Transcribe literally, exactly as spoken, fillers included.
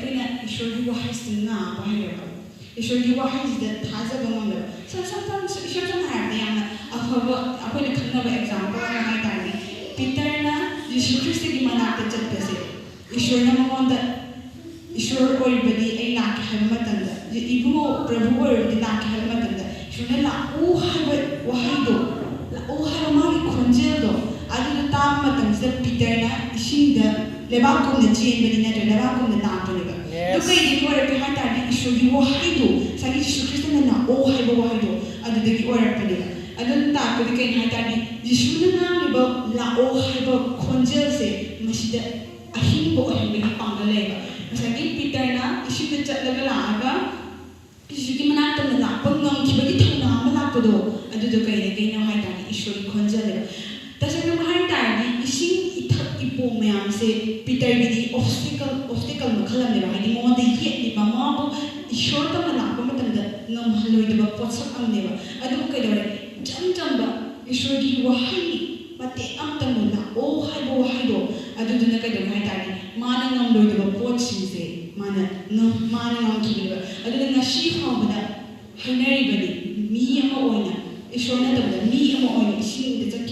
ꯑꯩꯅ ꯏꯁꯣꯔꯒꯤ ꯋꯥꯍꯩꯁꯤꯗ ꯅꯥꯕ ꯍꯩꯔꯕ, ꯏꯁꯣꯔꯒꯤ ꯋꯥꯍꯩꯁꯤꯗ ꯊꯥꯖꯕ ꯉꯝꯗꯕ꯫ ꯁꯝ- ꯁꯝ- ꯁꯝ- ꯏꯁꯝ ꯁꯝꯅ ꯍꯥꯏꯔꯕꯗ, ꯌꯥꯝꯅ ꯑꯐꯕ ꯑꯩꯈꯣꯏꯅ ꯈꯪꯅꯕ ꯑꯦꯛꯖꯥꯝꯄꯜ ꯑꯃ ꯍꯥꯏ ꯇꯥꯔꯗꯤ, ꯄꯤꯇꯔꯅ ꯖꯤꯁꯨ ꯈ꯭ꯔꯤꯁꯇꯒꯤ ꯃꯅꯥꯛꯇ ꯆꯠꯄꯁꯦ, ꯏꯁꯣꯔꯅ ꯃꯉꯣꯟꯗ, "ꯏꯁꯣꯔ ꯑꯣꯏꯔꯕꯗꯤ ꯑꯩ ꯂꯥꯛꯀꯦ" ꯍꯥꯏꯕ ꯃꯇꯝꯗ, "ꯏꯕꯨꯡꯉꯣ, ꯄ꯭ꯔꯚꯨ ꯑꯣꯏꯔꯕꯗꯤ ꯂꯥꯛꯀꯦ" ꯍꯥꯏꯕ ꯃꯇꯝꯗ, ꯏꯁꯣꯔꯅ "ꯂꯥꯛꯎ" ꯍꯥꯏꯕ ꯋꯥꯍꯩꯗꯣ, "ꯂꯥꯛꯎ" ꯍꯥꯏꯕ ꯃꯥꯒꯤ ꯈꯣꯟꯖꯦꯜꯗꯣ, ꯑꯗꯨꯗꯣ ꯇꯥꯕ ꯃꯇꯝꯁꯤꯗ ꯄꯤꯇꯔꯅ ꯏꯁꯤꯡꯗ ꯂꯩꯕꯥꯛꯀꯨꯝꯅ ꯆꯦꯟꯕꯅꯤ, ꯅꯠꯇ꯭ꯔ ꯂꯩꯕꯥꯛꯀꯨꯝꯅ ꯂꯥꯛꯄꯅꯦꯕ꯫ ꯑꯗꯨ Yes. ꯀꯩꯗꯒꯤ ꯑꯣꯏꯔꯛꯀꯦ ꯍꯥꯏ ꯇꯥꯔꯗꯤ, ꯏꯁꯣꯔꯒꯤ ꯋꯥꯍꯩꯗꯣ, ꯉꯁꯥꯏꯒꯤ ꯖꯤꯁꯨ ꯈ꯭ꯔꯤꯁꯇꯅ "ꯂꯥꯛꯑꯣ" ꯍꯥꯏꯕ ꯋꯥꯍꯩꯗꯣ, ꯑꯗꯨꯗꯒꯤ ꯑꯣꯏꯔꯛꯄꯅꯦꯕ꯫ ꯑꯗꯨꯅ ꯇꯥꯛꯄꯗꯤ ꯀꯩꯅꯣ ꯍꯥꯏ ꯇꯥꯔꯗꯤ, ꯖꯤꯁꯨꯅ ꯉꯥꯡꯂꯤꯕ "ꯂꯥꯛꯑꯣ" ꯍꯥꯏꯕ ꯈꯣꯟꯖꯦꯜꯁꯦ, ꯃꯁꯤꯗ ꯑꯍꯤꯡꯕ ꯑꯣꯏꯍꯟꯕꯒꯤ ꯄꯥꯡꯒꯜ ꯂꯩꯌꯦꯕ꯫ ꯉꯁꯥꯏꯒꯤ ꯄꯤꯇꯔꯅ ꯏꯁꯤꯡꯗ ꯆꯠꯂꯒ ꯂꯥꯛꯑꯒ ꯖꯤꯁꯨꯒꯤ ꯃꯅꯥꯛꯇ ꯂꯥꯛꯄ ꯉꯝꯈꯤꯕꯒꯤ ꯊꯧꯅꯥ ꯑꯃ ꯂꯥꯛꯄꯗꯣ, ꯑꯗꯨꯗꯣ ꯀꯩꯗꯒꯤꯅꯣ ꯍꯥꯏ ꯇꯥꯔꯗꯤ, ꯏꯁꯣꯔꯒꯤ ꯈꯣꯟꯖꯦꯜꯅꯦꯕ꯫ ꯇꯁꯦꯡꯅ ꯍꯥꯏ ꯇꯥꯔꯗꯤ, ꯏꯁꯤꯡ ꯏꯊꯛ ꯏꯄꯣꯝ ꯃꯌꯥꯝꯁꯦ ꯄꯤꯇꯔꯒꯤꯗꯤ ꯑꯣꯞꯁꯇꯤꯀꯜ, ꯑꯣꯞꯁꯇꯤꯀꯜ ꯃꯈꯜ ꯑꯃꯅꯦꯕ꯫ ꯍꯥꯏꯗꯤ, ꯃꯉꯣꯟꯗ ꯌꯦꯠꯂꯤꯕ, ꯃꯥꯕꯨ ꯏꯁꯣꯔꯗꯧꯅ ꯂꯥꯛꯄ ꯃꯇꯝꯗ ꯉꯝꯍꯜꯂꯣꯏꯗꯕ ꯄꯣꯠꯁꯛ ꯑꯃꯅꯦꯕ꯫ ꯑꯗꯨꯕꯨ ꯀꯩꯗꯧꯔꯦ? ꯏꯆꯝ ꯆꯝꯕ ꯏꯁꯣꯔꯒꯤ ꯋꯥꯍꯩ ꯃꯇꯦꯛ ꯑꯃꯇꯪꯗꯣ, "ꯂꯥꯛꯑꯣ" ꯍꯥꯏꯕ ꯋꯥꯍꯩꯗꯣ, ꯑꯗꯨꯗꯨꯅ ꯀꯩꯗꯧꯒꯦ ꯍꯥꯏ ꯇꯥꯔꯗꯤ, ꯃꯥꯅ ꯉꯝꯂꯣꯏꯗꯕ ꯄꯣꯠꯁꯤꯡꯁꯦ ꯃꯥꯅ ꯉꯝ-, ꯃꯥꯅ ꯉꯝꯈꯤꯕꯅꯦꯕ꯫ ꯑꯗꯨꯅ ꯉꯁꯤ ꯐꯥꯎꯕꯗ ꯍꯥꯏꯅꯔꯤꯕꯅꯤ, ꯃꯤ ꯑꯃ ꯑꯣꯏꯅ, ꯏꯁꯣꯔ ꯅꯠꯇꯕꯗ ꯃꯤ ꯑꯃ ꯑꯣꯏꯅ ꯏꯁꯤꯡꯗ ꯆꯠ-